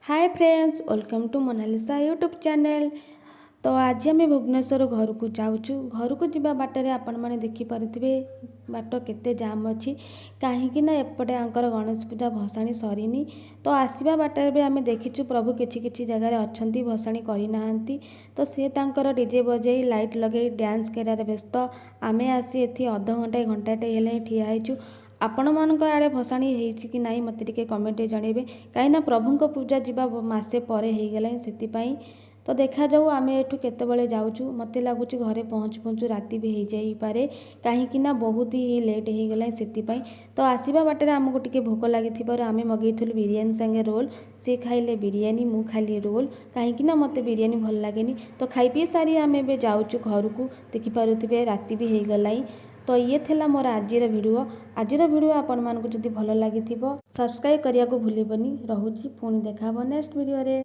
Hi friends, welcome to Monalisa YouTube channel. ତ ଆଜି ଆମେ ଭୁବନେଶ୍ୱର ଘରକୁ ଯାଉଛୁ। ଘରକୁ ଯିବା ବାଟରେ ଆପଣମାନେ ଦେଖିପାରୁଥିବେ ବାଟ କେତେ ଜାମ୍ ଅଛି, କାହିଁକି ନା ଏପଟେ ଆଙ୍କର ଗଣେଶ ପୂଜା ଭସାଣି ସରିନି। ତ ଆସିବା ବାଟରେ ବି ଆମେ ଦେଖିଛୁ ପ୍ରଭୁ କିଛି କିଛି ଜାଗାରେ ଅଛନ୍ତି, ଭସାଣି କରିନାହାନ୍ତି। ତ ସିଏ ତାଙ୍କର ଡିଜେ ବଜେଇ, ଲାଇଟ୍ ଲଗେଇ ଡ୍ୟାନ୍ସ କରିବାରେ ବ୍ୟସ୍ତ। ଆମେ ଆସି ଏଠି ଅଧଘଣ୍ଟାଏ ଘଣ୍ଟାଟେ ହେଲାଣି ଠିଆ ହେଇଛୁ। ଆପଣମାନଙ୍କ ଆଡ଼େ ଭସାଣି ହେଇଛି କି ନାହିଁ, ମୋତେ ଟିକେ କମେଣ୍ଟରେ ଜଣାଇବେ, କାହିଁକିନା ପ୍ରଭୁଙ୍କ ପୂଜା ଯିବା ମାସେ ପରେ ହେଇଗଲାଣି ସେଥିପାଇଁ। ତ ଦେଖାଯାଉ ଆମେ ଏଠୁ କେତେବେଳେ ଯାଉଛୁ। ମୋତେ ଲାଗୁଛି ଘରେ ପହଞ୍ଚୁ ପହଞ୍ଚୁ ରାତି ବି ହେଇଯାଇପାରେ, କାହିଁକି ନା ବହୁତ ହି ଲେଟ୍ ହେଇଗଲାଣି ସେଥିପାଇଁ। ତ ଆସିବା ବାଟରେ ଆମକୁ ଟିକେ ଭୋକ ଲାଗିଥିବାରୁ ଆମେ ମଗେଇଥିଲୁ ବିରିୟାନୀ ସାଙ୍ଗେ ରୋଲ୍। ସିଏ ଖାଇଲେ ବିରିୟାନୀ, ମୁଁ ଖାଇଲି ରୋଲ୍, କାହିଁକି ନା ମୋତେ ବିରିୟାନୀ ଭଲ ଲାଗେନି। ତ ଖାଇ ପିଇ ସାରି ଆମେ ଏବେ ଯାଉଛୁ ଘରକୁ। ଦେଖିପାରୁଥିବେ ରାତି ବି ହେଇଗଲାଣି। ତ ଇଏ ଥିଲା ମୋର ଆଜିର ଭିଡ଼ିଓ। ଆଜିର ଭିଡ଼ିଓ ଆପଣମାନଙ୍କୁ ଯଦି ଭଲ ଲାଗିଥିବ, ସବସ୍କ୍ରାଇବ୍ କରିବାକୁ ଭୁଲିବନି। ରହୁଛି, ପୁଣି ଦେଖା ହେବ ନେକ୍ସଟ ଭିଡ଼ିଓରେ।